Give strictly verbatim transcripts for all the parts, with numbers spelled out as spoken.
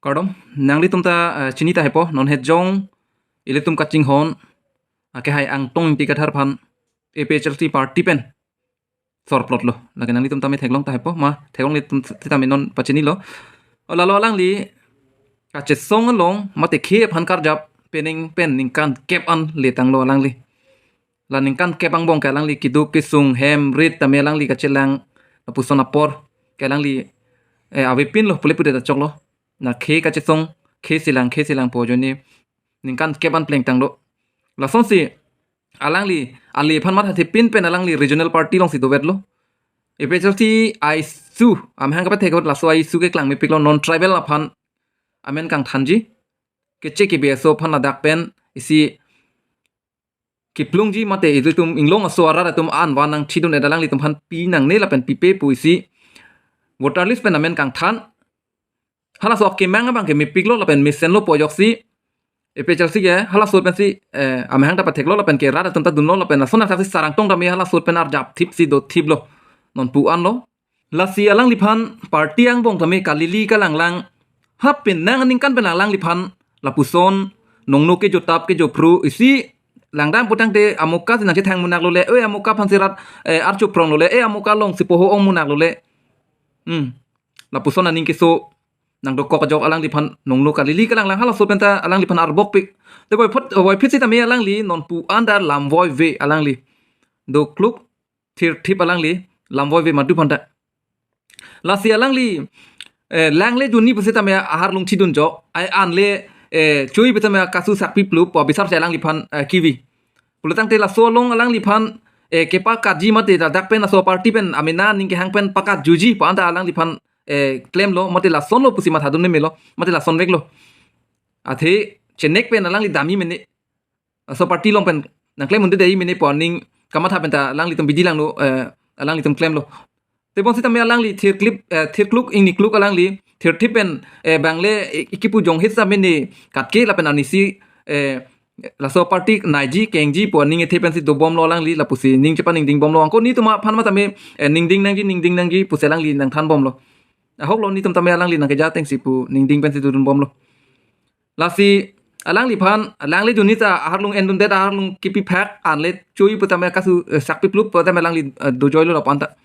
Kardom, nanglitum ta, eh, chini tahai po, non het jong ilitum kachinghon akehai Angtong Ingti Kathar aphan A P H L C party pen sorplotlo. Lake nanglitum tame theklong tahai po, ma theklonglitum sitame non pachinilo. O lalo alangli kachesong along mate khei aphan karjap penang pen ningkan kep an letanglo alangli. La ningkan kep angbong ke alangli keduk kesung hem rit tame alangli kachelang lapuson apor ke alangli, eh, avepinlo pule pudet achoklo. Na khei kachesong, khei selang, khei selang pu ajoine ningkan kep an plengtanglo. Lasonsi alangli ale aphan mathathepin pen alangli regional party alongsi dovetlo. A P H L C issue, amahang kapathek laso issue keklang mepiklo, non tribal aphan amen kangthanji. Keche kebe aso aphan ladak pen isi kiplungji mate ilitum inglong aso arat atum an van nangchidun-et alanglitum aphan pinangne lapen pipe pu isi voter list pen amen kangthan. Halaso akemang abang ke mepiklo lapen mesenlo pu ajoksi A P H L C ke halaso pensi, eh, amahang ta patheklo lapen ke rat atum ta dunlo lapen lason athaksi Sar Angtong tame halaso pen arjap thipsi dothiplo. Non pu anlo. Lasi alangliphan party angbong tame kalili kalanglang. Hap pen nang aningkan pen alangliphan lapuson nongno kejotap kejophru isi langdam putangte amuka si nangchethang munaklole, oi amuka aphansi rat, eh, archuprong lole, eh, amuka alongsi poho ong munaklole. Hmm. Lapuson aning keso nangdokok ajok alangliphan nongno kalili kalanglang halaso penta alangliphan arbokpik. Te voiphit, voiphit sitame alangli non pu anda lam voive alangli. Dokluk thirthip alangli lam voive madu phanta. Lasi alangli, eh, langle juni pusitame aharlung chidunjok, ai anle, eh, chui pusitame kasu sakpi plup pu abisar si alangliphan, eh, kivi. Pulotangte laso along alangliphan, eh, kepakatji mate ladak pen laso party pen amena aning kehang pen pakatjuji pu anta alangliphan, eh, klemlo mate lasonlo pusi mathadun memelo mate lasonveklo. Athe chenek pen alangli dam-i mene. Laso party along pen nangklem unde dei mene pu aning kamatha penta alanglitum bidi langno, eh, alanglitum klemlo. Tebon sitame alangli thirklip, eh, thirkluk ingnikluk alangli thirthip pen, eh, bangle, eh, ikipu jonghit sa mene katke lapen anisi, eh, laso party naiji kengji pu aning ethe pensi dobomlo alangli lapusi ning chepaningdingbomlo. Angko nitum aphan matame, eh, ningding nangji ningding nangji pusi alangli nangthanbomlo. Ahoklo nitum tame alangli nangkeja atengsi pu ningding pensi dodunbomlo. Lasi alangliphan, alangle juni ta aharlung endundet aharlung kipi phak anle chui putame kasu, eh, sakpi plup putame alangli, eh, dojoilo lapu anta.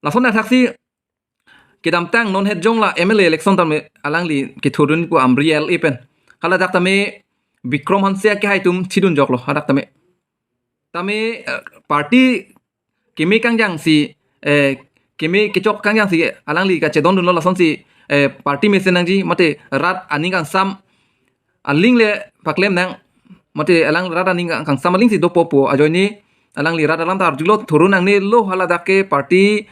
Lason athaksi kedamtang non het jong la M L A election tame alangli kethurdun pu Amri L A pen. Haladak tame Bikram Hanse akehai atum chidunjoklo hadak tame. Tame, eh, party keme kangjangsi, eh, keme kechok kangjangsi alangli kachedondunlo lasonsi, eh, party mesen nangji mate rat aning kangsam aling le paklem nang mate alang rat aning kang-, kangsam alingsi dopo pu ajoine alangli rat alam ta arjulo thurun nangnelo haladak ke party,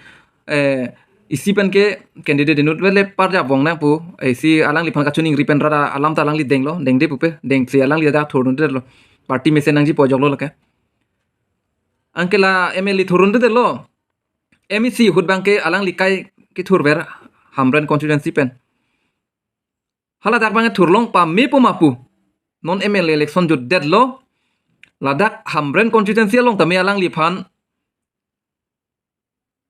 eh, isi pen ke candidate inut vele parja vong nang pu, eh, isi alangliphan kachiningri pen rat alam ta alangli denglo, dengde pupe, dengsi alangli dak thurdundetlo. Party mesen nangji pu ajoklo lake. Anke la M L A thurdundetlo. M A C ahut abangke alangli kai kethurver Hamren constituency pen. Haladak abang thurlong pame pu ma pu. Non M L A election jutdetlo. Ladak Hamren constituency along tame alangliphan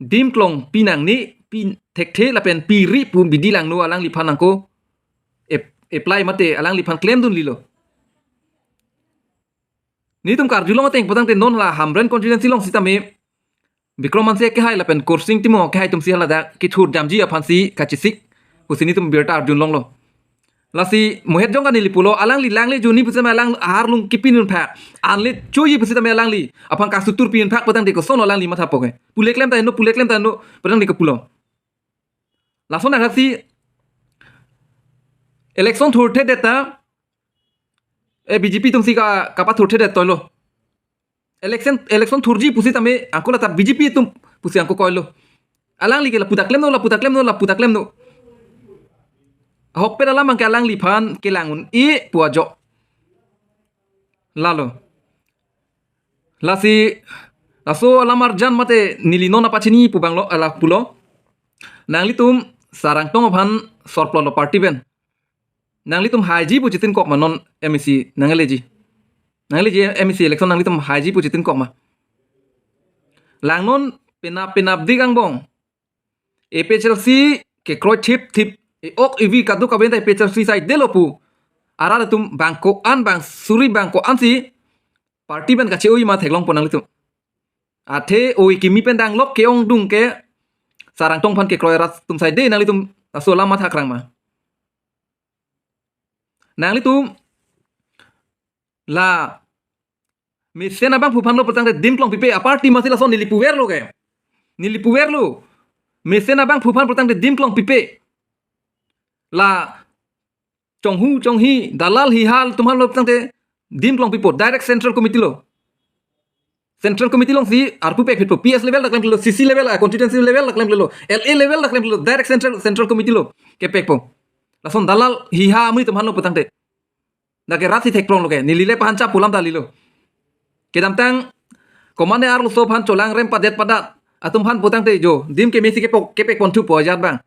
dim klong pinangne, pi thekthe lapen piri pu bidi langno alangliphan nangko ap-, apply mate alangliphan klemdunlilo. Nitum karjulong ateng putangte non la Hamren constituency along sitame Bikram Hanse akehai lapen Kursing Timung akehai atumsi haladak kethur damji aphansi kachesik pusi nitum birta arjulonglo. Lasi mohet jong kanili pulo alangli langle juni pusitame alang aharlung kipinun phak. Anle chui pusitame alangli aphan kasutur pinun phak putangte kosonlo alangli matha poke. Pule klem ta inut, pule klem ta inut putangte kopulo. Lason athaksi election thurthedet ta, eh, B J P atumsi ka, kapathurthedet toilo. Election, election thurji pusitame angko lata B J P atum pusi angko koilo. Alangli ke lapu ta klemno, lapu ta klemno, lapu ta klemno. Ahokpet alam abangke alangliphan kelang un-e pu ajok. Lalo. Lasi, laso alam arjan mate neli non apachini pu abanglo, ala pulo. Nanglitum Sar Angtong aphan sorplotlo party pen. Nanglitum haiji pu chetinkok ma non M A C nangleji. Nangleji M A C election nanglitum haiji pu chetinkok ma. Langnon penap penapdik angbong A P H L C kekroi thipthip E-ok evi kadokave ta pecharsi saidelo pu arat atum bang ko-an, bang suri bang ko-ansi party pen kache-oi ma theklongpo nanglitum. Athe oi kimi pen danglok ke-ongdung ke sarang tong aphan kekroi arat atum saide nanglitum laso alam matha krang ma? Nanglitum la mesen abangphu aphan lo putangte dim klong pipe, aparty masi lason neli puverlo ke. Neli puverlo. Mesen abangphu aphan putangte dim klong pipe. La chonghu chonghi dalal hiha atum aphan lo putangte dim klong pipo, direct central committee lo. Central committee alongsi arpu pekphitpo, P S level ta klemlo, C C level, ah, constituency level ta klemlo, L A level ta klemlo, direct central, central committee lo kepekpo. Lason dalal hiha amonit atum aphan lo putangte. Dak ke rat si thekprong lo ke, neli le pahan chap pulam ta lilo. Kedamtang komatne arloso aphan cholang rem padet padat atum aphan putangte jo dim kemesi kepok, kepekponthupo ajat bang.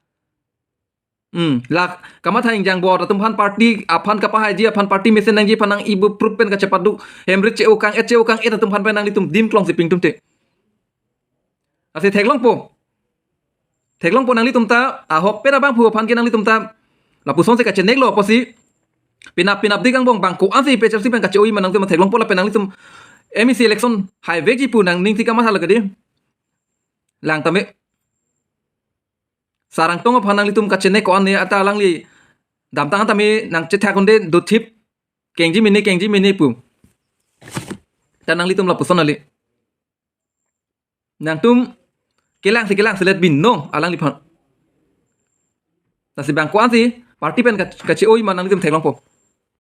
Hmm, la kamatha ingjang bor atum aphan, party aphan kapahaiji aphan, party mesen nangji aphan nang ibu prut pen kachepaduk, hem rit che-o kang-et, che-o kang-et atum aphan pen nanglitum dim klongsi pingtumte. Lasi theklongpo. Theklongpo nanglitum ta, ahokpet abangphu aphan ke nanglitum ta lapusonsi kacheneklo apotsi, pinap pinap dik angbong bang ko-ansi pecharsi pen kache-oi ma nanglitum theklongpo, lapen nanglitum M A C election haivekji pu nangning si kamatha lo ke di. Lang tame. Sarang tong aphan nanglitum kachenek ko-an ne ata alangli damtang tame nangchethak unde dothip, kengji mene, kengji mene pu. Ta nanglitum lapuson kali. Nangtum kelangsi, kelangsi let binong alangliphan. Lasi bang ko-ansi party pen kach-, kache-oi ma nanglitum theklongpo.